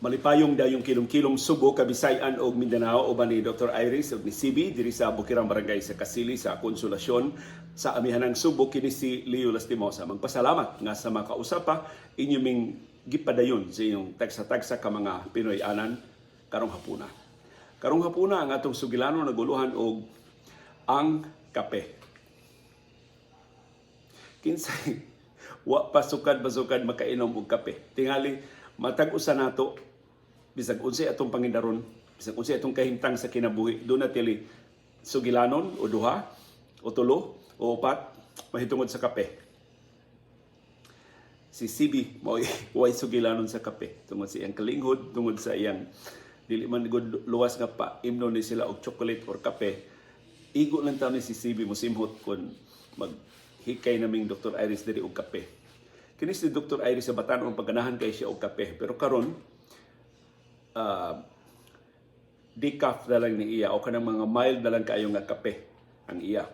Malipayong dayong kilom-kilom Subo, Kabisayan og Mindanao, uban ni Dr. Iris ug ni CB diri sa Bukirang Barangay sa Kasili sa Konsolasyon sa Amihanang Subo. Kini si Leo Lastimosa. Magpasalamat nga sa makausapa inyo ming gipadayon sa inyong tagsa-tagsa ka mga Pinoy-anan karong hapuna. Karong hapuna, ang atong sugilano naguluhan og ang kape. Kinsay wa pa sukad basukad makainom og kape? Tingali matag usa nato, bisag unsay atong pangindaron, bisag unsay atong kahimtang sa kinabuhi, duna tili sugilanon o duha o tulo o upat mahitungod sa kape. Si CB mao way sugilanon sa kape tungod sa iyang kalinghod, tungod sa iyang dili man gud luwas nga pa imnon ni sila og chocolate or kape. Igo lang taon ni si CB mosimhot kun maghikay naming Dr. Iris diri og kape. Kini si Dr. Iris, sa batan-on pagganahan kay siya og kape, pero karon decaf na lang ni iya o kanang mga mild na lang kaayo nga kape ang iya.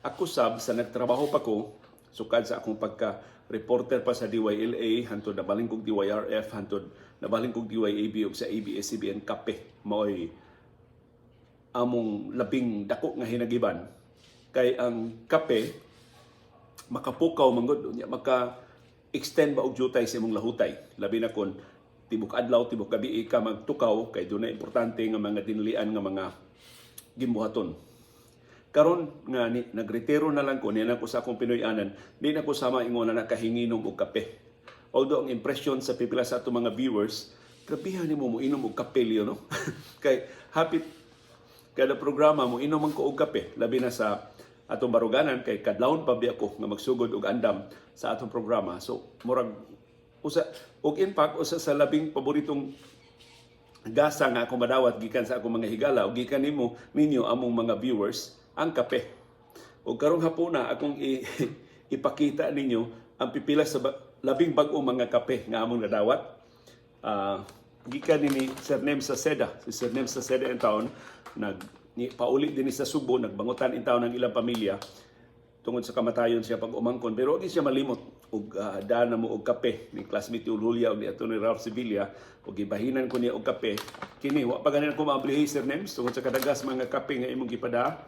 Ako sab, sa nagtrabaho pa ko, sukad sa akong pagka reporter pa sa DYLA hantod nabalhin kog DYRF, hantod nabalhin kog DYAB ug sa ABS-CBN, kape maoy among labing dako nga hinagiban kay ang kape makapukaw manggod, unya maka extend ba og jutay sa imong lahutay, labi na kon tibok adlaw, tibok gabi ka magtukaw kay dunay importante nga mga dinlian nga mga gimbuhaton. Karon nga ni, nagretiro na lang ko, niya ko sa akong Pinoy-anan, di na ko sama ingon na nakahinginom og kape. Although ang impression sa pipila sa atong mga viewers, "Grabihan nimo mo inom og kape, Leo, no?" Kay hapit kada programa mo inom man ko og kape, labi na sa atong baruganan kay kadlawon pa biya ko nga magsugod og andam sa atong programa. So murag usa og in fact usa sa labing paboritong gasa nga ako madawat gikan sa akong mga higala o gikan nimo ninyo among mga viewers ang kape. Og karong hapuna, akong ipakita ninyo ang pipila sa labing bag-o mga kape nga among nadawat. Gikan ni Sir Nem Saceda. Si Sir Nem Saceda in town nag ni, pauli din sa Subo, nagbangutan in town ang ilang pamilya tungod sa kamatayon siya pag umangkon, pero wag siya malimot og dana mo og kape ni classmate ni Julia og ni Atty. Ralph Sevilla og gibahinan ko niya og kape. Kini wa pa ganin ko maablihi, Sir Nems, tungod sa kadagas mga kape nga imong gipada.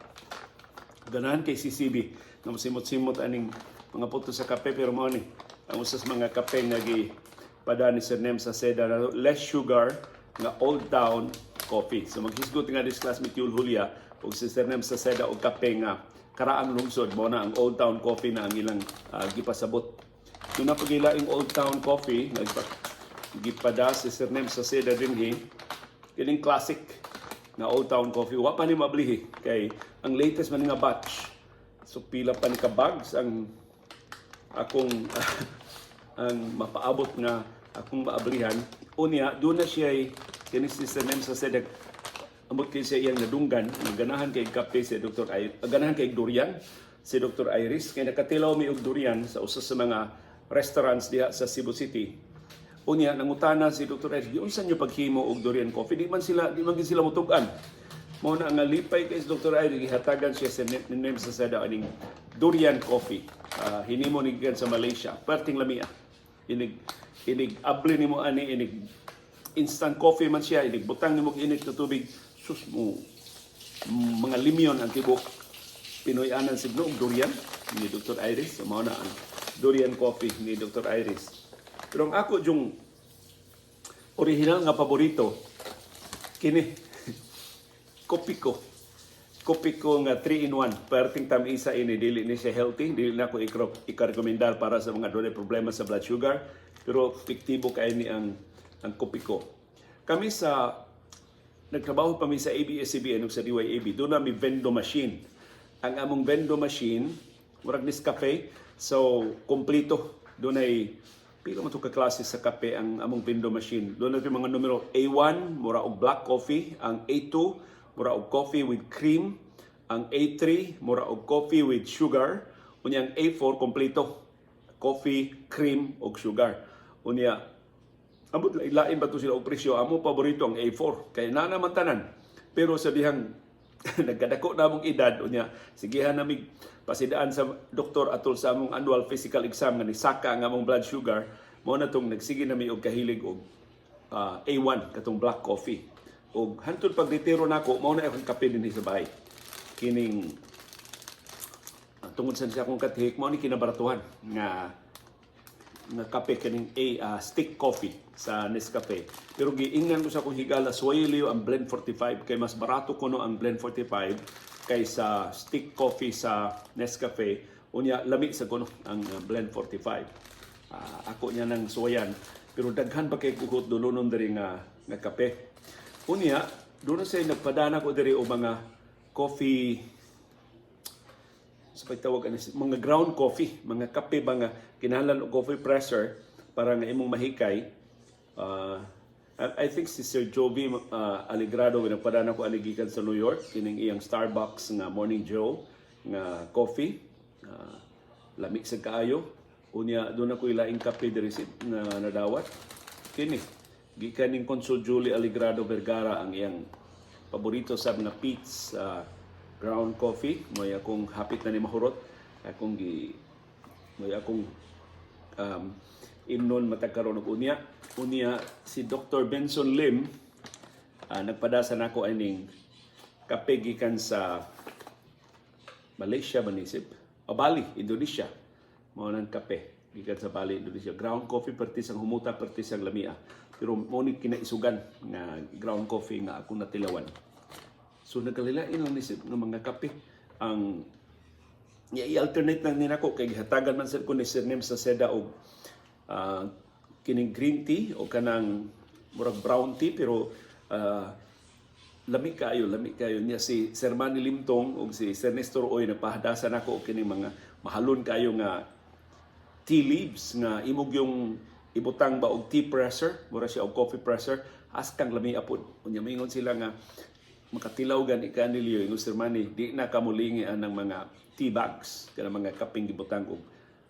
Ganahan kay CCB nga mosimot-simot aning mga puto sa kape, pero mao ni ang usa sa mga kape nga gipada ni Sir Nem Saceda na less sugar nga Old Town Coffee. So maghisgot nga this classmate Yul Julia ug si Sir Nem Saceda og kape nga karaang lungsod, mo na ang Old Town Coffee na ang ilang gipasabot. Doon na pagilaing Old Town Coffee nga gipada si Sir Nem Saceda dinhi, kining classic nga Old Town Coffee. Wa pa ni mablihi kay ang latest man nga batch, so pila pa ni ka bags ang akong ang mapaabot nga akong maablihan. Unya doon na siya kini si Sir Nem Saceda, amot kay siya iyang nadunggan nga ganahan kay kape si Dr. Ay, ganahan kay durian si Dr. Iris kay nakatilaw mi og durian sa usa sa mga restaurants diha sa Cebu City. Unya nangutana si Dr. Iris, "Giunsa niyo paghimo og durian coffee? Di man gid sila mutug-an." Mao na nga lipay kay si Dr. Iris, gihatagan siya sa Nem Saceda aning durian coffee. Hinimo ni gikan sa Malaysia. Perting lamia. Inig inig abli nimo ani, inig instant coffee man siya, inig butang nimo og init na tubig, sus mo mga limyon ang tibok Pinoy anan signo og durian ni Dr. Iris. So, mao na ang durian coffee ni Dr. Iris. Pero ang ako yung original nga paborito kini, Kopiko. Kopiko nga 3 in 1. Perting tamisa ini, dili ni siya healthy, dili na ko ika-rekomendar para sa mga dunay problema sa blood sugar, pero epektibo kay ni ang Kopiko. Kami sa nagtrabaho pa mi sa ABS-CBN ug sa DYAB, doon na mi vendo machine. Ang among vendo machine, murag Nescafe, so kompleto. Doon ay pila mo to ka klase sa kape ang among vendo machine. Doon na mga numero A1, mura og black coffee, ang A2, mura og coffee with cream, ang A3, mura og coffee with sugar, unya ang A4 kompleto. Coffee, cream ug sugar. Unya ambot lain ba to sila og presyo. Amo paborito ang A4 kay naa naman tanan. Pero sa dihang nagkadako na among edad, unya sigihan namig pasidaan sa doktor atol sa among annual physical exam nga nisaka ang among blood sugar, mao na tong nagsige nami og kahilig og A1 katong black coffee. Og hantod pagretiro nako, mao na akong kape dinhi sa bahay. Kining tungod sa akong katihik, mao ni kinabaratuhan nga nga kape, kining a stick coffee sa Nescafe. Pero giingnan ko sa akong higala, suwayi ang Blend 45 kay mas barato kuno ang Blend 45 kaysa stick coffee sa Nescafe. Unya lami sa kuno ang Blend 45. Ako niya nang suwayan, pero daghan pa kay kuhot dulunon diri nga nga kape. Unya doon sa nagpadana ko diri og mga coffee sa pagtawag ani, mga ground coffee, mga kape ba nga kinahanglan og coffee presser para nga imong mahikay. I think si Sir Joby Alegrado nagpadana ko ani gikan sa New York kining iyang Starbucks nga Morning Joe nga coffee. Lami sa kaayo. Unya doon ako ilaing kape diri si na nadawat. Kini gikan ning Consul Julie Alegrado Vergara ang iyang paborito sa mga Pete's ground coffee. May akong hapit na ni mahurot, akong gi may akong imnon matag karon. Og unya unya si Dr. Benson Lim nagpadasa nako aning kape gikan sa Malaysia manisip o Bali, Indonesia. Mao nang kape gikan sa Bali, Indonesia. Ground coffee, pertis ang humuta, pertis ang lamia, pero mo ni kinaisugan nga ground coffee nga akong natilawan. So nagkalilain lang nisip ng mga kape ang i-alternate lang ni nako kay gihatagan man sad ko ni Sir Nem sa seda og kining green tea o kanang murag brown tea, pero lami kaayo, lami kaayo niya. Si Sir Manny Limtong ug si Sir Nestor Oy nagpahadasan nako og kining mga mahalon kaayo nga tea leaves nga imog yung ibutang ba og tea presser, mura siya og coffee presser, askang lami apod. Unya mingon sila nga makatilaw gani ka nilyo, ingon Sir Manny, di na kamulingi ang mga tea bags, kanang mga kapeng gibutang og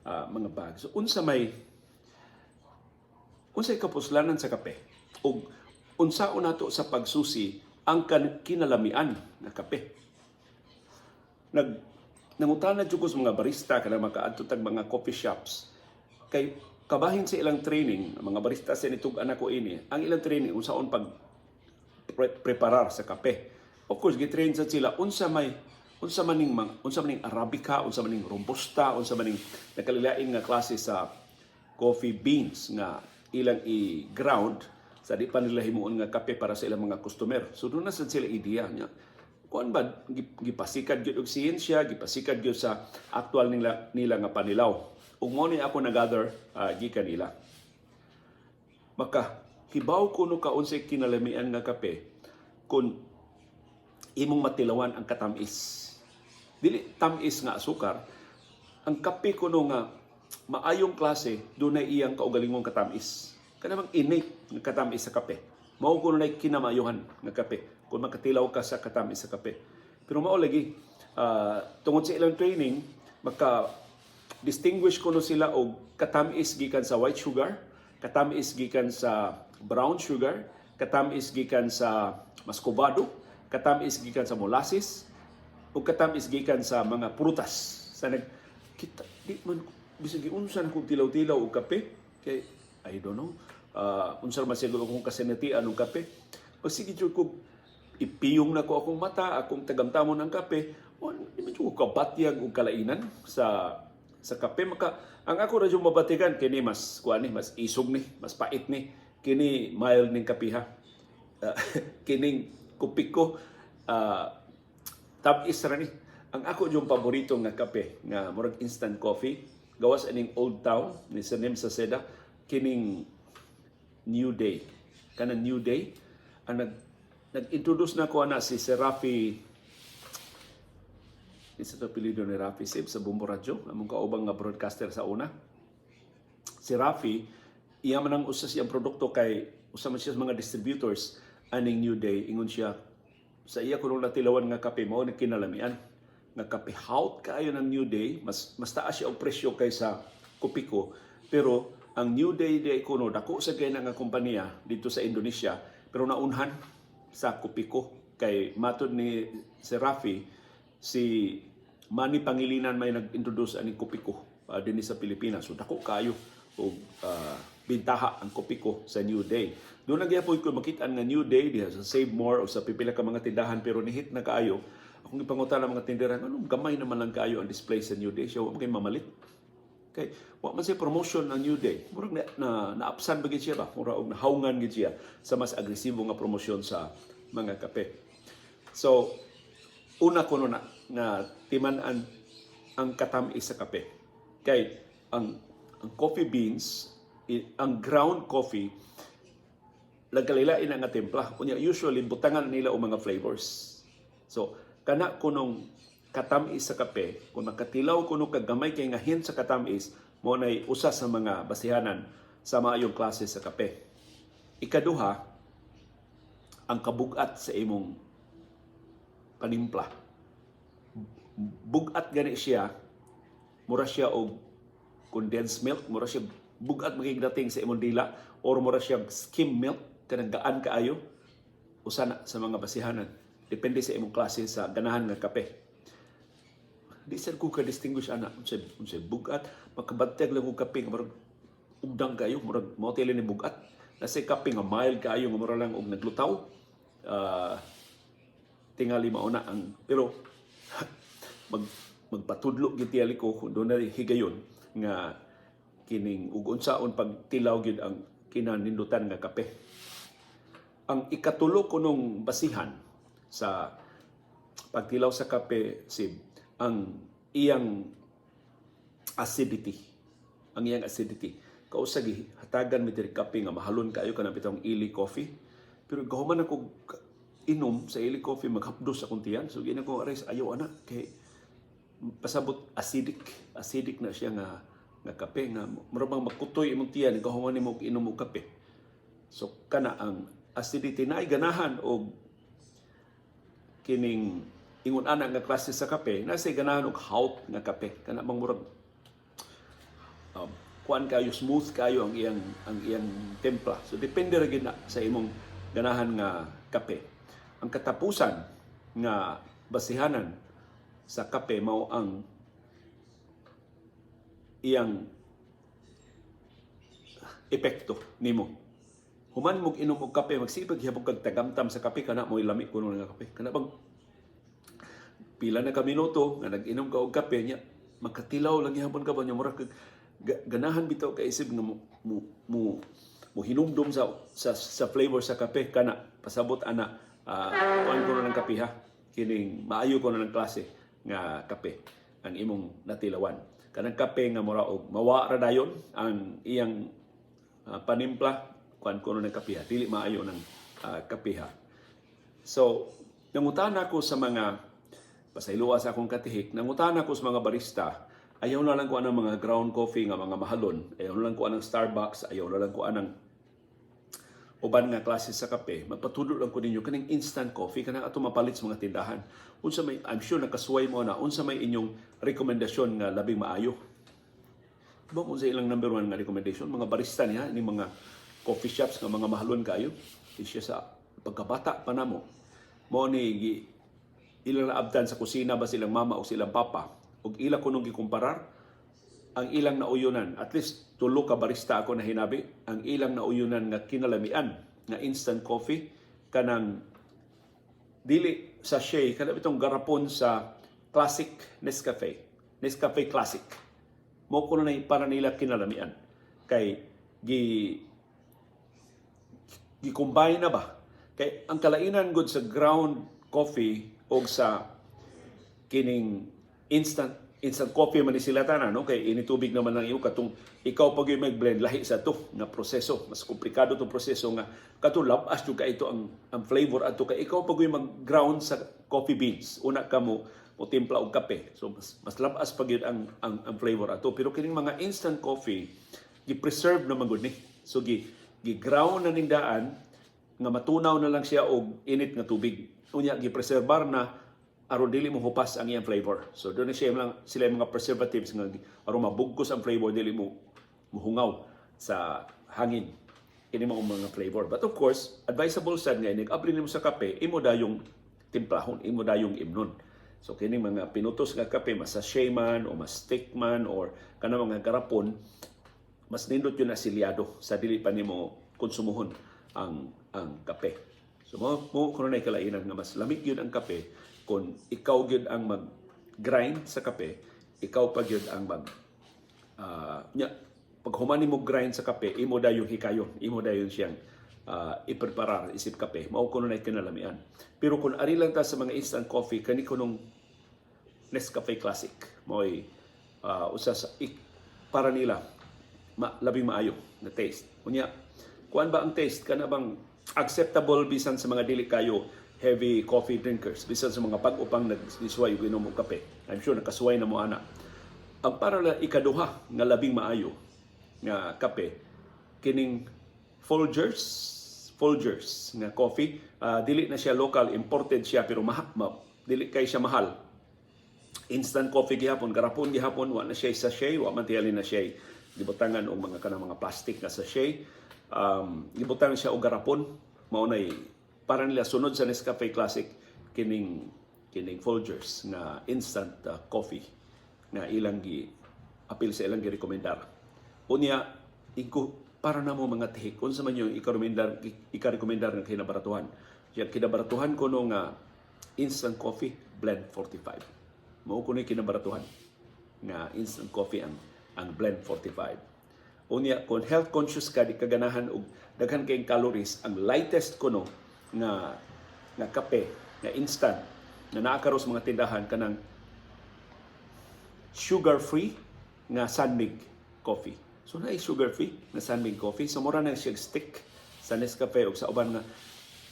mga bags. So unsa may unsay kapuslanan sa kape ug unsaon nato sa pagsusi ang kinalamian nga kape? Nangutana jud ko sa mga barista kanang makaadto tag mga coffee shops kay kabahin sa ilang training ang mga barista sa nitug-an ko ini, ang ilang training unsaon pag preparar sa kape. Of course, gitrain sa sila unsa may unsa maning arabica, unsa maning robusta, unsa maning nakalilain nga klase sa coffee beans nga ilang i-ground sa di pa nila himuon nga kape para sa ilang mga customer. So doon na sad sila idea niya. Kuan ba gipasikat gyud og siyensya, gipasikat gyud sa aktual nila nila nga panilaw. Ug mo ni ako na-gather gikan nila. Maka hibaw kuno ka unsay kinalamian nga kape kung imong matilawan ang katamis. Dili tamis nga asukar, ang kape kuno nga maayong klase dunay iyang kaugalingong katamis. Kanang innate nga katamis sa kape. Mao kuno nay kinamayuhan nga kape kung makatilaw ka sa katamis sa kape. Pero mao lagi tungod sa ilang training, maka distinguish kuno sila og katamis gikan sa white sugar, katamis gikan sa brown sugar, katamis gikan sa muscovado, katamis gikan sa molasses, ug katamis gikan sa mga prutas. Sa nag kita di man bisag giunsa na kong tilaw-tilaw og kape kay I don't know unsa man siguro akong kasinatian og kape. O sige jud ko ipiyong na ko akong mata, akong tagamtamon ang kape, o di man jud ko kabatyag og kalainan sa kape. Maka ang ako ra jud mabatikan, kini mas kuan ni, mas isog ni, mas pait ni, kini mild ning kapiha. Kining Kopiko tamis ra ni. Ang ako yung paborito nga kape nga murag instant coffee gawas aning Old Town ni sa Nem sa Seda, kining New Day. Kanang New Day ang nag-introduce na ko ana si Sir Rafi. Isa to apelyido ni Rafi Sib sa Bombo Radyo, among kaubang nga broadcaster sa una. Si Rafi, iya man ang usa siyang produkto kay usa man siya sa mga distributors aning New Day. Ingon siya, sa iya kuno natilawan nga kape, mao ni kinalamian nga kape. Hot kaayo ng New Day, mas mas taas siya og presyo kaysa Kopiko, pero ang New Day day kuno dako sa kay nga kompanya dito sa Indonesia, pero naunhan sa Kopiko kay matod ni si Rafi, si Manny Pangilinan may nag-introduce ani Kopiko dinhi sa Pilipinas. So dako kayo og Bintaha ang Kopiko sa New Day. Doon na gyapon ko makita nga New Day diha sa Save More o sa pipila ka mga tindahan, pero nihit na kaayo. Akong ipangutan ang mga tindera, anong gamay naman lang kaayo ang display sa New Day. Siya wa man kay mamalit. Kay wa man siya promotion ng New Day. Murag na naapsan ba gid siya ba? Murag og nahawngan gid siya sa mas agresibo nga promosyon sa mga kape. So, una ko na nga timan-an ang katam-is sa kape. Kay ang coffee beans, ang ground coffee, nagkalilain na nga timpla. Unya usually butangan nila og mga flavors. So kana kunong katam-is sa kape, kung makatilaw kuno kag gamay kay nga hint sa katam-is, mo nay usa sa mga basihanan sa maayong klase sa kape. Ikaduha, ang kabugat sa imong panimpla. Bugat gani siya, mura siya og condensed milk, mura siya bugat magigdating sa imong dila or mura siya skim milk, kanang gaan kaayo, usa na sa mga basihanan. Depende sa imong klase sa ganahan nga kape. Di sad ko ka-distinguish ana unsay bugat, makabatyag lang og kape nga murag ugdang kayo, murag mao ni bugat. Nasa kape nga mild kaayo nga mura lang og naglutaw. Tingali mao na ang, pero magpatudlo gid tiyali ko kung doon na higayon nga kining ug unsaon pagtilaw gyud ang kinanindutan nga kape. Ang ikatulo kunong basihan sa pagtilaw sa kape, sib, ang iyang acidity. Ang iyang acidity. Kausa hatagan mi diri kape nga mahalon kaayo, kanang bitawng Illy Coffee. Pero gahuman ako inom sa Illy Coffee, maghapdos akong tiyan. So gina ko ares, ayaw ana kay pasabot acidic, acidic na siya nga nga kape nga mura bang magkutoy imong tiyan gahuman nimo og inom og kape. So kana ang acidity na ay ganahan og kining ingon ana nga klase sa kape, nasa ganahan og hot nga kape, kana bang murag kuan kayo, smooth kayo ang iyang templa. So depende ra gid na sa imong ganahan nga kape. Ang katapusan nga basihanan sa kape mao ang iyang epekto nimo. Human mo inom og kape, magsipag gihapon kag tagamtam sa kape, kana mo lami kuno nga kape. Kana bang pila na ka minuto nga nag-inom ka og kape nya makatilaw lang gihapon ka ba niya, mura kag ganahan bitaw ka isip nga mo hinumdum sa flavor sa kape. Kana pasabot ana, kuan ko ng kape ha, kining maayo ko ng klase nga kape ang imong natilawan. Kanang kape nga mura og mawa ra dayon ang iyang panimpla, kuan ko ng kape ha, dili maayo ng kape ha. So nangutana ko sa mga pasayloa sa akong katihik, nangutana ko sa mga barista, ayaw na lang ko anang mga ground coffee nga mga mahalon, ayaw na lang ko anang Starbucks, ayaw na lang ko anang uban nga klase sa kape, magpatudlo lang ko ninyo kaning instant coffee kanang ato mapalit sa mga tindahan. Unsa may, I'm sure nakasuway mo na, unsa may inyong rekomendasyon nga labing maayo? Ba mo sa ilang number one nga recommendation, mga barista niya ni mga coffee shops nga mga mahalon kayo. Di siya sa pagkabata pa namo. Mo ni ilang naabtan sa kusina ba silang mama o silang papa ug ila kunong gikumparar ang ilang nauyunan. At least tulo ka barista ako na hinabi, ang ilang nauyunan nga kinalamian nga instant coffee, kanang dili sachet, kana bitong garapon sa classic Nescafe, Nescafe Classic. Mo kuno na para nila kinalamian kay gi-combine na ba, kay ang kalainan gud sa ground coffee og sa kining instant instant coffee man ni sila tanan, no, kay ini tubig naman lang imo. Katong ikaw pag yung mag-blend, lahi sa to nga proseso, mas komplikado tong proseso nga kato, labas jud ka ito ang flavor adto kay ikaw pag yung mag-ground sa coffee beans, una ka mo timpla og kape. So mas labas pa gyud ang flavor ato. Pero kining mga instant coffee, gi-preserve naman gud ni. So gi ground na ning daan nga matunaw na lang siya og init nga tubig. Unya gi-preserbar na aron dili mo hupas ang iyang flavor. So doon na siya lang sila yung mga preservatives nga aron mabugkos ang flavor, dili mo muhungaw sa hangin kini mo mga flavor. But of course, advisable sad nga inig abli nimo sa kape, imo dayong timplahon, imo dayong imnon. So kini mga pinutos nga kape, mas sachet man o mas stick man or kana mga garapon, Mas nindot yun na silyado sa dili pa nimo konsumuhon ang kape. So mo kuno na kalainan nga mas lamig yun ang kape kung ikaw gyud ang mag-grind sa kape, ikaw pa gyud ang mag nya, pag human mo grind sa kape, imo dayon hikayon, imo dayon siyang ipreparar isip kape. Mao kuno na kinalamian. Pero kung ari lang ta sa mga instant coffee, kani kunong Nescafe Classic mo'y usa sa para nila labing maayo na taste. Unya, kuan ba ang taste kana bang acceptable bisan sa mga dili kayo heavy coffee drinkers, bisan sa mga bag-o pang nagsuway og inom og kape? I'm sure nakasuway na mo ana. Ang para la ikaduha nga labing maayo nga kape, kining Folgers Folgers nga coffee. Dili na siya local, imported siya, pero dili kay siya mahal. Instant coffee gihapon, garapon gihapon, wa na siya sachet, wa man tingali na siya gibutangan og mga kanang mga plastic na sachet. Gibutangan siya og garapon, mao nay para nila sunod sa Nescafe Classic kining Folgers nga instant coffee nga ilang gi apil sa ilang girekomendar. Unya, igo para namo mga tihik, unsa man yung ika-rekomendar nga kinabaratuhan? Yung kinabaratuhan ko no nga instant coffee, Blend 45. Mao kuno kinabaratuhan nga instant coffee, ang Blend 45. Unya, kung health conscious ka, di ka ganahan og daghan kayong calories, ang lightest kuno nga kape nga instant na naa karon sa mga tindahan, kanang sugar-free nga San Mig coffee. So naay sugar-free na San Mig coffee. So mura na siya stick sa Nescafe o sa uban nga,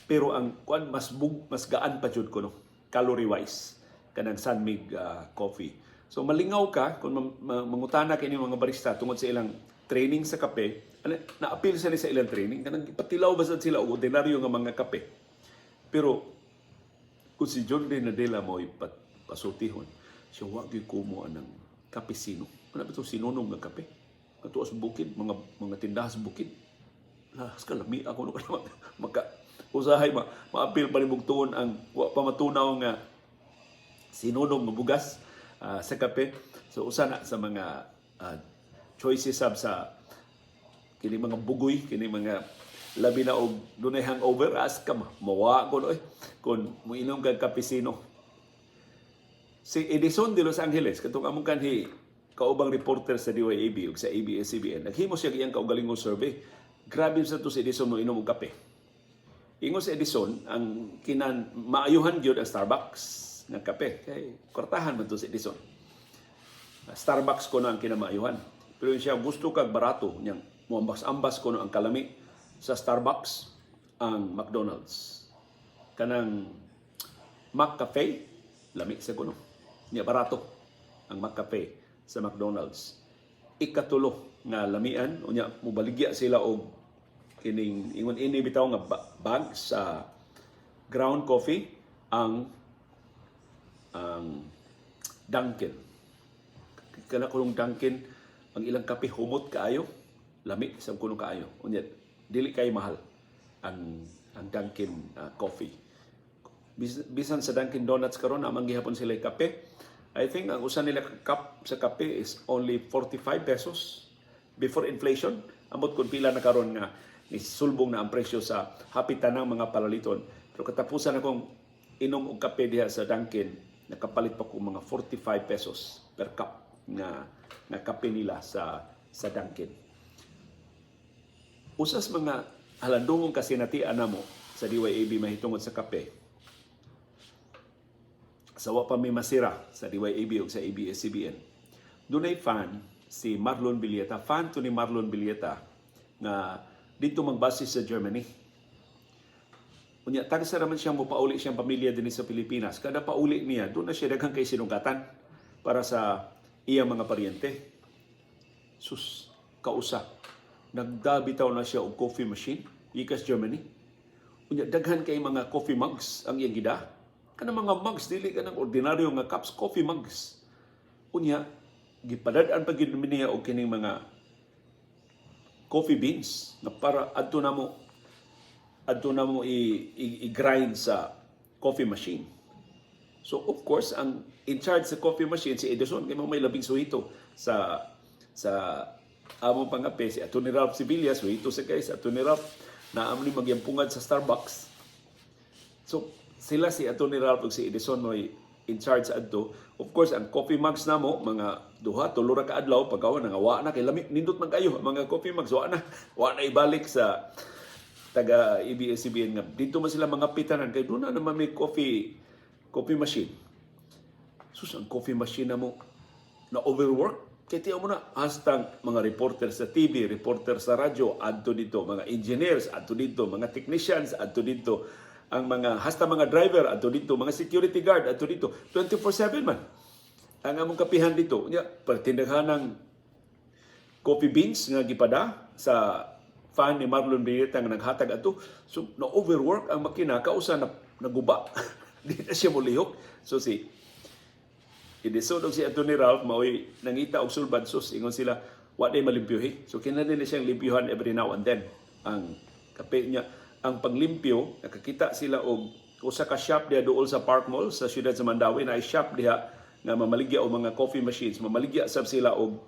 pero ang kuan mas gaan pa jud kuno calorie wise kanang San Mig coffee. So malingaw ka kung mangutana kini mga barista tungod sa ilang training sa kape, ano, na-appeal sila sa ilang training kanang patilaw ba sad sila og ordinaryo nga mga kape. Pero kung si John De Nadela mo ipasultihon, siya wa gyud kumo anang kapesino. Ano ba ito sinunong nga kape? Ato sa bukid, mga tindahan sa bukid. Las ka lami ako no kana maka usahay maapil pa nimong tuon ang wa pa matunaw nga sinunong nga bugas sa kape. So usa na sa mga choices sab sa kini mga bugoy, kini mga labi na og dunay hangover, as ka mawa ko no eh kung moinom kag kapesino. Si Edison de Los Angeles, katong among kanhi kaubang reporter sa DYAB ug sa ABS-CBN, naghimo siya iyang kaugalingong survey. Grabe sa to si Edison mo inom og kape. Ingon si Edison, ang kinan maayuhan gyud ang Starbucks nga kape kay kwartahan man to si Edison. Starbucks ko na ang kinamaayuhan. Pero siya gusto kag barato niyang muambas-ambas ko ang kalami sa Starbucks, ang McDonald's. Kanang McCafe, lami sa kuno. Niya barato ang McCafe sa McDonald's. Ikatulo nga lamian, unya mubaligya sila og kining ingon ini bitaw nga bag sa ground coffee, ang Dunkin. Kana kunong Dunkin, ang ilang kape humot kaayo, lami sa kuno kaayo. Unya dili kay mahal ang Dunkin coffee. Bisan sa Dunkin Donuts karon amang gihapon sila kape. I think ang usa nila ka cup sa kape is only 45 pesos before inflation. Amot kung pila na karon nga ni sulbong na ang presyo sa hapit tanang mga palaliton. Pero katapusan akong inom og kape diha sa Dunkin, nakapalit pa ko mga 45 pesos per cup nga kape nila sa Dunkin. Usas mga halandungong kasinatian namo sa DYAB mahitungod sa kape, sa wa pa may masira sa DYAB o sa ABS-CBN. Dunay fan si Marlon Villeta. Fan to ni Marlon Villeta nga dito magbase sa Germany. Unya tagsa raman siyang mopauli siyang pamilya dinhi sa Pilipinas. Kada pauli niya, doon na siya daghang kay sinugatan para sa iyang mga paryente. Sus, kausa. Nagdabitaw na siya og coffee machine gikas Germany. Unya daghan kay mga coffee mugs ang iyang gida. Kanang mga mugs, dili kanang ordinaryo nga cups, coffee mugs. Unya gipadad-an pa gyud niya og kining mga coffee beans na para adto na mo i-grind sa coffee machine. So of course, ang in charge sa coffee machine si Edison kay mao may labing suhito sa among pangape. Si Atty. Ralph Sibillas, wait sa guys, Atty. Ralph, na amo ni magyampungan sa Starbucks. So, sila si Atty. Ralph ug si Edison mo'y in charge adto. Of course, ang coffee mugs namo mga duha, tulo ra ka adlaw, pagkawa nga wa na kay lami nindot man kayo ang mga coffee mugs, wa na. Wa na ibalik sa taga ABS-CBN nga dito man sila mga pitanan kay doon na naman may coffee coffee machine. Sus, ang coffee machine na mo na overwork. Kay tiyaw mo na, hasta mga reporter sa TV, reporter sa radyo, adto dito, mga engineers, adto dito, mga technicians, adto dito, ang mga, hasta mga driver, adto dito, mga security guard, adto dito, 24/7 man ang among kapihan dito. Nya, pertindaghan ng coffee beans nga gipada sa fan ni Marlon Benita nga naghatag adto. So, na overwork ang makina, kausa na naguba. Di na siya molihok. So si Edison ug si Anthony Ralph maoy nangita og sulbad. Sus, ingon sila, wa day malimpyohi. So kinahanglan nila siyang limpyuhan every now and then ang kape niya. Ang panglimpyo, nakakita sila og usa ka shop diha duol sa Park Mall sa siyudad sa Mandaue, na shop diha nga mamaligya og mga coffee machines. Mamaligya sab sila og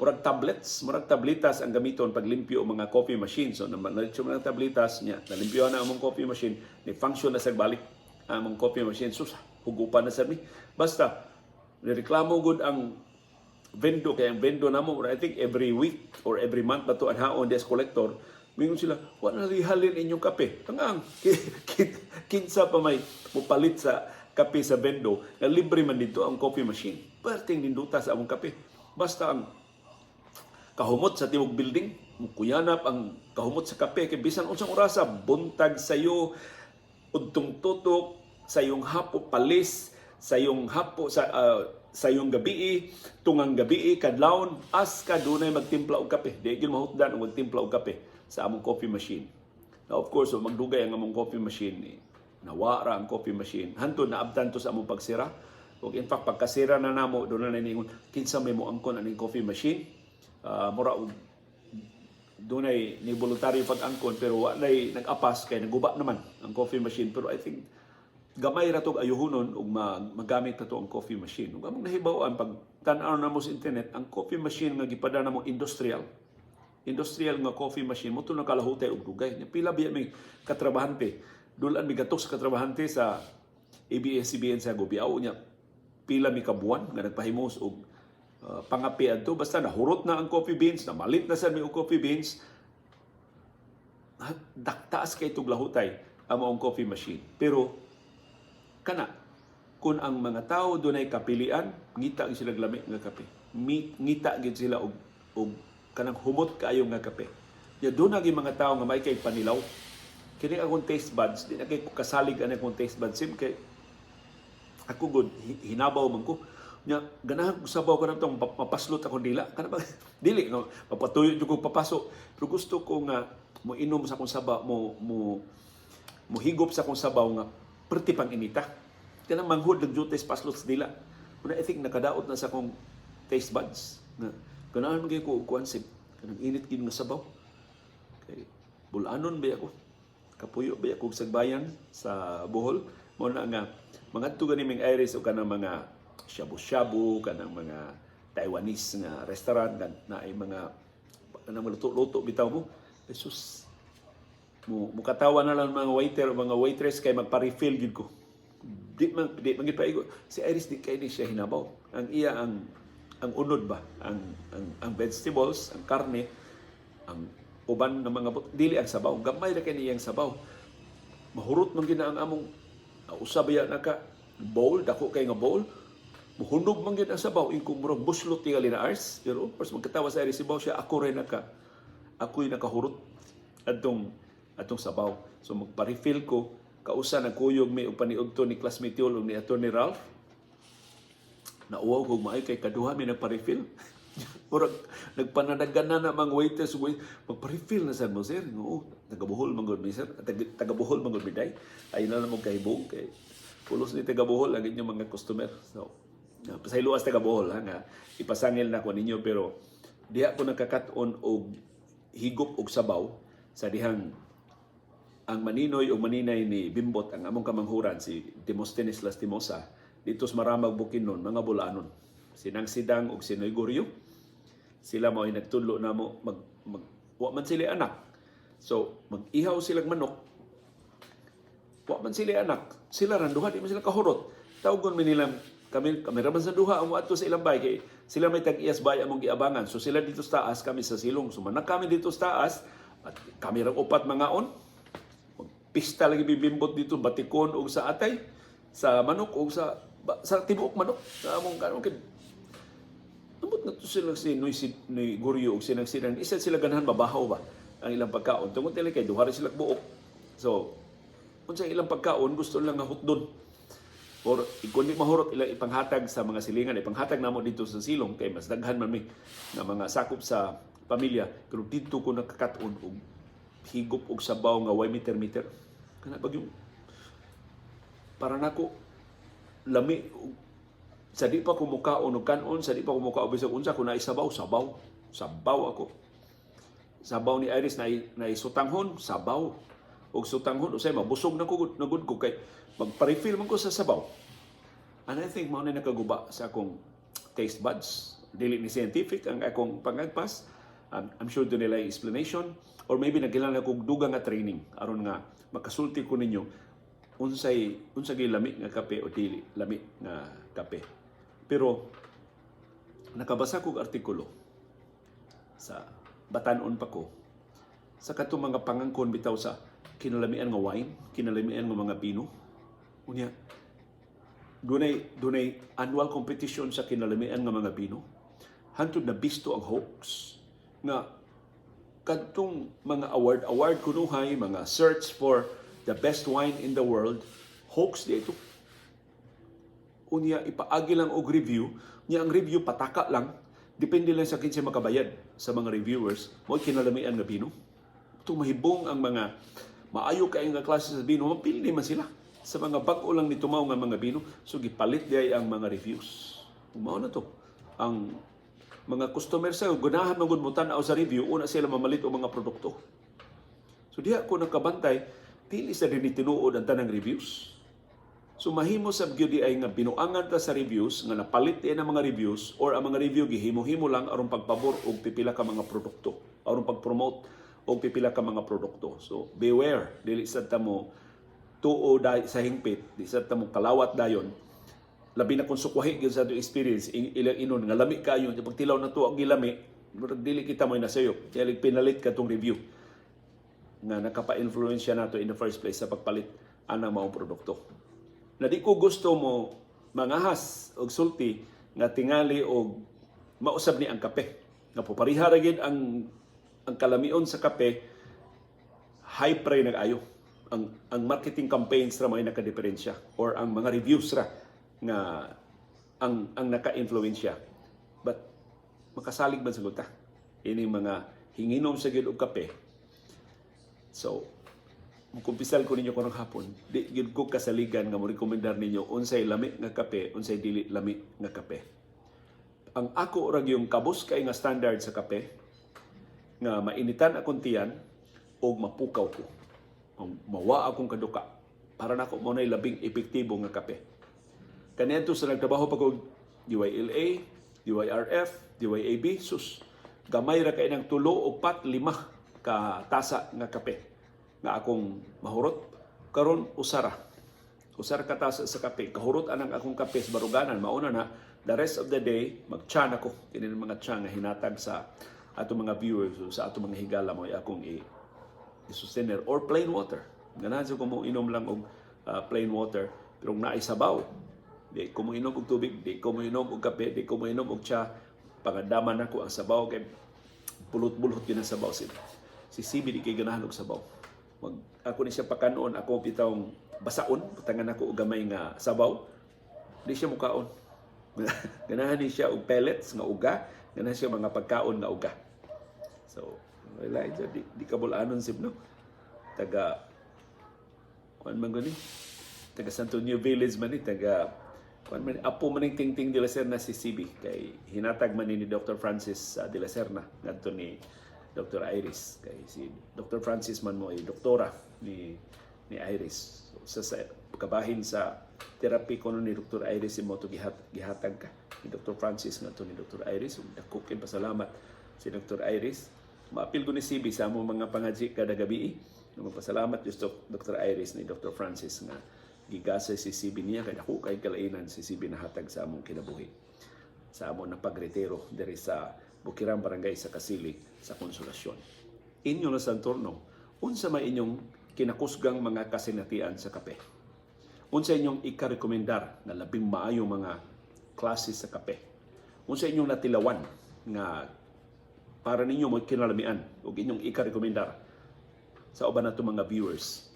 murag tablets, murag tabletas ang gamiton paglimpyo og mga coffee machine. So naman mga tabletas niya, nalimpyohan na among coffee machine, ni function na sa balik ang among coffee machine. Sus, hugupan na sad mi. Basta nireklamo gud ang vendo kay ang vendo namo, I think every week or every month ba to ang haon desk collector. Mingon sila, "Wa na halin inyong kape." Ang kinsa pa may mupalit sa kape sa vendo na libre man dito ang coffee machine? Perting ninduta sa among kape. Basta ang kahumot sa tibuok building, mukuyanap ang kahumot sa kape kay bisan unsang orasa, buntag sayo, udtong tutok, sayong hapo palis, sayong hapo sa sayong gabii, tungang gabii, kadlawon, as ka dunay magtimpla og kape. Di gyud mahutdan og magtimpla og kape sa among coffee machine. Now, of course, so magdugay ang among coffee machine, eh, nawa ra ang coffee machine. Hantod naabtan to sa among pagsira. Ug in fact, pagkasira na namo, doon na ningon, kinsa may moangkon aning coffee machine? Mura og dunay ni voluntaryo pag-angkon pero wa nay nag-apas kay naguba naman ang coffee machine. Pero I think gamay ra tog ayuhonon ug magamit na to ang coffee machine. Ug among nahibaw-an pag tan-aw na mo sa internet, ang coffee machine nga gipada namo industrial. Industrial nga coffee machine mo to nakalahutay og dugay. Nya pila biya may katrabahante. Dulan mi gatok sa katrabahante sa ABS-CBN sa Gubiao nya pila mi ka buwan nga nagpahimos og pangape adto. Basta nahurot na ang coffee beans, namalit na sad mi og coffee beans, daktaas kay tug lahutay ang maong coffee machine. Pero kana, kung ang mga tao dunay kapilian, ngita gyud sila lami nga kape. Ngita gyud sila og kanang humot kaayo nga kape. Ya doon na gyud mga tao nga may kay panilaw. Kini akong taste buds, di na kay kasalig ani akong taste buds sim kay ako gud hinabaw man ko. Nya ganahan ko sabaw ko tong mapaslot akong dila. Kana ba dili no mapatuyo jud ko papaso. Pero gusto ko nga mo inom sa akong sabaw, mo mo mohigop sa akong sabaw nga perti pang inita. Kanang manghud lang jud paslot sa dila. Una, I think nakadaot na sa akong taste buds. Na ganahan man gyud ko og kuan sib kanang init gid nga sabaw. Kay bulanon ba ako? Kapuyo ba ako sa bayan sa Bohol? Mo na nga mangadto gani ming Iris o kanang mga shabu-shabu, kanang mga Taiwanese nga restaurant nga na ay mga kanang luto-luto bitaw mo. Jesus, mo mukatawa na lang mga waiter o mga waitress kay magpa-refill gid ko. Di man gid paigo. Si Iris di kay ni siya hinabaw. Ang iya ang unod ba, ang vegetables, ang karne, ang uban ng mga dili ang sabaw. Gamay ra kay niyang sabaw. Mahurot man gid na ang among usab ya na ka bowl, dako kay nga bowl. Muhunog man gid ang sabaw ingkong murag buslot tingali na ars. Pero of course magkatawa sa Iris sabaw siya, ako rin naka ako'y nakahurot atong sabaw. So magpa-refill ko, kausa nagkuyog mi og paniudto ni classmate Yol ug ni Attorney Ralph. Nauwaw kog maayo kay kaduha mi nagpa-refill. Murag nagpananagan na na mga waiters, wait, "Magpa-refill na sad mo, sir." "Oo, taga Bohol man gud mi, sir. Taga Bohol man gud mi, day." Ay na mo kahibong kay pulos ni taga Bohol ang inyong mga customer. So, pasayloas taga Bohol ha nga ipasangil na ko ninyo, pero diha ko nakakat-on og higop og sabaw sa dihang ang maninoy o maninay ni Bimbot, ang among kamanghuran, si Demosthenes Lastimosa, dito sa Maramag, Bukidnon, mga Bulanon. Sinang Sidang og Sinoy Goryo. Sila mao nagtudlo namo mag, mag wa man sila anak. So mag-ihaw silang manok. Wa man sila anak. Sila rang duha, di man sila kahurot. Tawgon mi nila kami, kami ra man sa duha ang moadto sa ilang bay kay sila may tag-iyas bay among giabangan. So sila dito sa taas, kami sa silong. So manak kami dito sa taas at kami rang upat mangaon. Pista lagi bibimbot dito, batikon og sa atay, sa manok og sa tibuok manok sa among kanon kay ambot na to sila si Noy, si Noy Guryo og sinang sinang isa sila ganahan mabahaw ba ang ilang pagkaon tungod nila kay duha ra sila buok. So unsa ilang pagkaon, gusto lang nga hutdon or kung di mahurot, ilang ipanghatag sa mga silingan, ipanghatag namo dito sa silong kay mas daghan man mi nga mga sakop sa pamilya. Pero dito ko nakakat-on og higop og sabaw nga way meter-meter kana bag yung para nako lami sa di pa ko mukaon og kanon, sa di pa ko mukaon bisag unsa kung naay sabaw, sabaw. Sabaw ako. Sabaw ni Iris na na sutanghon, sabaw. Og sutanghon usay mabusog na ko na gud ko kay magpa-refill man ko sa sabaw. And I think mao na nakaguba sa akong taste buds. Dili ni scientific ang akong pangagpas. I'm sure duna nila explanation or maybe nagkailangan akong dugang nga training aron nga makasulti ko ninyo unsay unsa gyud lami nga kape o dili lami nga kape. Pero nakabasa kog artikulo sa batan-on pa ko sa katong mga pangangkon bitaw sa kinalamian nga wine, kinalamian nga mga bino. Unya, dunay annual competition sa kinalamian nga mga bino. Hantod na bisto ang hoax nga kadtong mga award award kunuhay, mga search for the best wine in the world, hoax di ito. Unya ipaagi lang og review niya, ang review pataka lang, depende lang sa kinsay makabayad sa mga reviewers mo kinalamian nga bino. Itong mahibong ang mga maayo kay nga klase sa bino, mapili man sila sa mga bag-o lang ni tumaw nga mga bino. So gipalit di ang mga reviews. Mao na to ang mga customer sa ganahan man gud mo tan-aw sa review, una sila mamalit og mga produkto. So diha ko nakabantay, dili sa din tinuod ang tanang reviews. So mahimo sab gyud ay nga binuangan ta sa reviews, nga napalit din ang mga reviews or ang mga review gihimo-himo lang aron pagpabor og pipila ka mga produkto, aron pag-promote og pipila ka mga produkto. So beware, dili sad ta mo tuo sa hingpit, di sad ta mo kalawat dayon, labi na kung sukwahi gyud sa atong experience ilang inon nga lami kayo, pagtilaw na to ang gilami, murag dili kita mo nasayop kaya pinalit katong review nga nakapa-influensya nato in the first place sa pagpalit anang maong produkto. Na di ko gusto mo mangahas og sulti nga tingali og mausab ni ang kape. Nga pariha ra gyud ang kalamion sa kape, hype ra nag-ayo. Ang marketing campaigns ra may nakadiferensya or ang mga reviews ra nga ang naka-influensya. But makasalig man sa ta ini mga hinginom sa gyud og kape. So, mukumpisal ko ninyo karong hapon, di gyud ko kasaligan nga mo rekomendar ninyo unsay lami nga kape, unsay dili lami nga kape. Ang ako ra yung kabus kay nga standard sa kape nga mainitan akong tiyan og mapukaw ko. Mawa akong kaduka. Para nako mao nay labing epektibo nga kape. Kaniadto sa nagtrabaho pa ko DYLA, DYRF, DYAB, sus, gamay ra kay ng tulo, upat, lima ka tasa nga kape nga akong mahurot. Karon usara. Usara ka tasa sa kape. Kahurot anang akong kape sa baruganan. Mauna na, the rest of the day, mag-tsa na ko. Kini ng mga tsa nga hinatag sa atong mga viewers o sa atong mga higala mo akong i-sustainer or plain water. Ganahan sa ko mo inom lang og plain water pero kung naay sabaw, di ko mo inom og tubig, di ko mo inom og kape, di ko mo inom og tsa, pangandaman nako ang sabaw kay bulot-bulot yun ang sabaw. Si CB di kay ganahan og sabaw. Mag, ako ni siya pakanon, ako bitawng basaon, butangan ako og gamay nga sabaw. Di siya mukaon. Ganahan ni siya og pellets nga uga, ganahan siya mga pagkaon nga uga. So, wala ito, di kabulanon sib, no? Taga, kuan man gani? Taga Santo New Village man ni, taga, kuan man, apo man ning Tingting de la Serna si CB, kay hinatag man ni Dr. Francis de la Serna, ngadto ni Dr. Iris. Kay si Dr. Francis man mo ay doktora ni Iris. So, sa kabahin sa therapy ko ni Dr. Iris mo to gihatag ka. Ni Dr. Francis ngadto ni Dr. Iris, ug dako kay pasalamat si Dr. Iris. Maapil ko ni CB sa among mga pangaji kada gabi. Magpasalamat just Dr. Iris ni Dr. Francis nga gigasa si CB niya kay dako kay kalainan si CB nahatag sa among kinabuhi, sa amon na pagretiro diri sa Bukirang Barangay sa Kasili sa Konsolasyon. Inyo na sa turno, unsa may inyong kinakusgang mga kasinatian sa kape? Unsa inyong ikarekomendar na labing maayo mga klase sa kape? Unsa inyong natilawan nga para ninyo mo kinalamian ug inyong ikarekomendar sa uban nato mga viewers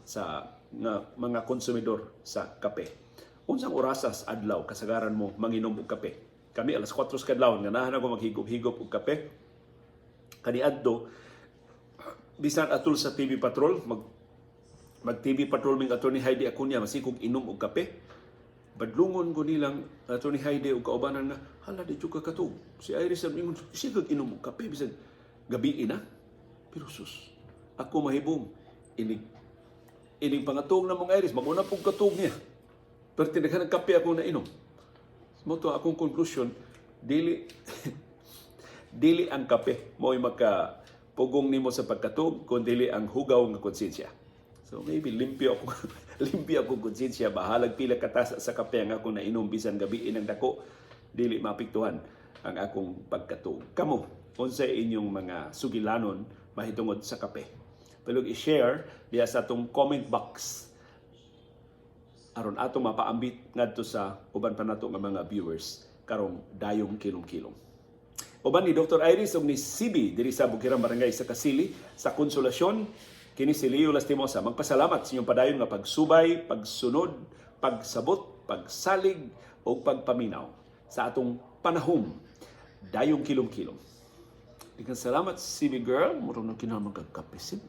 sa nga mga konsumidor sa kape? Unsang orasas adlaw kasagaran mo manginom og kape? Kami, alas 4 sa kadlaw ganahan ako maghigop-higop og kape. Kaniadto, bisan atol sa TV Patrol, mag mag TV Patrol ming Attorney Heidi Acuña, masikog inom og kape. Badlungon ko nilang Attorney Heidi og kaubanan nga, "Hala, di jud ka katug. Si Iris ang ingon, sikog inom og kape bisan gabi na." Pero sus, ako mahibong inig ining pangatong na mong Iris, maguna pong katug niya. Pero tinaghan ng kape ako na inom. Mao to akong conclusion, dili dili ang kape mo'y maka pugong nimo sa pagkatug, kun dili ang hugaw nga konsensya. So maybe limpyo ako konsensya, bahalag pila ka tasa sa kape ang akong nainom bisan gabi ng dako, dili maapektuhan ang akong pagkatug. Kamo, unsay inyong mga sugilanon mahitungod sa kape? Palihog i-share diya sa atong comment box aron atong mapaambit ngadto sa uban pa nato nga mga viewers karong dayong kilom-kilom. Uban ni Dr. Iris ug ni CB diri sa Bukirang Barangay sa Kasili sa Konsolasyon, kini si Leo Lastimosa magpasalamat sa inyong padayon nga pagsubay, pagsunod, pagsabot, pagsalig ug pagpaminaw sa atong panahom dayong kilom-kilom. Daghang salamat, CB girl, murag nang kinahanglan kag kape, Sib.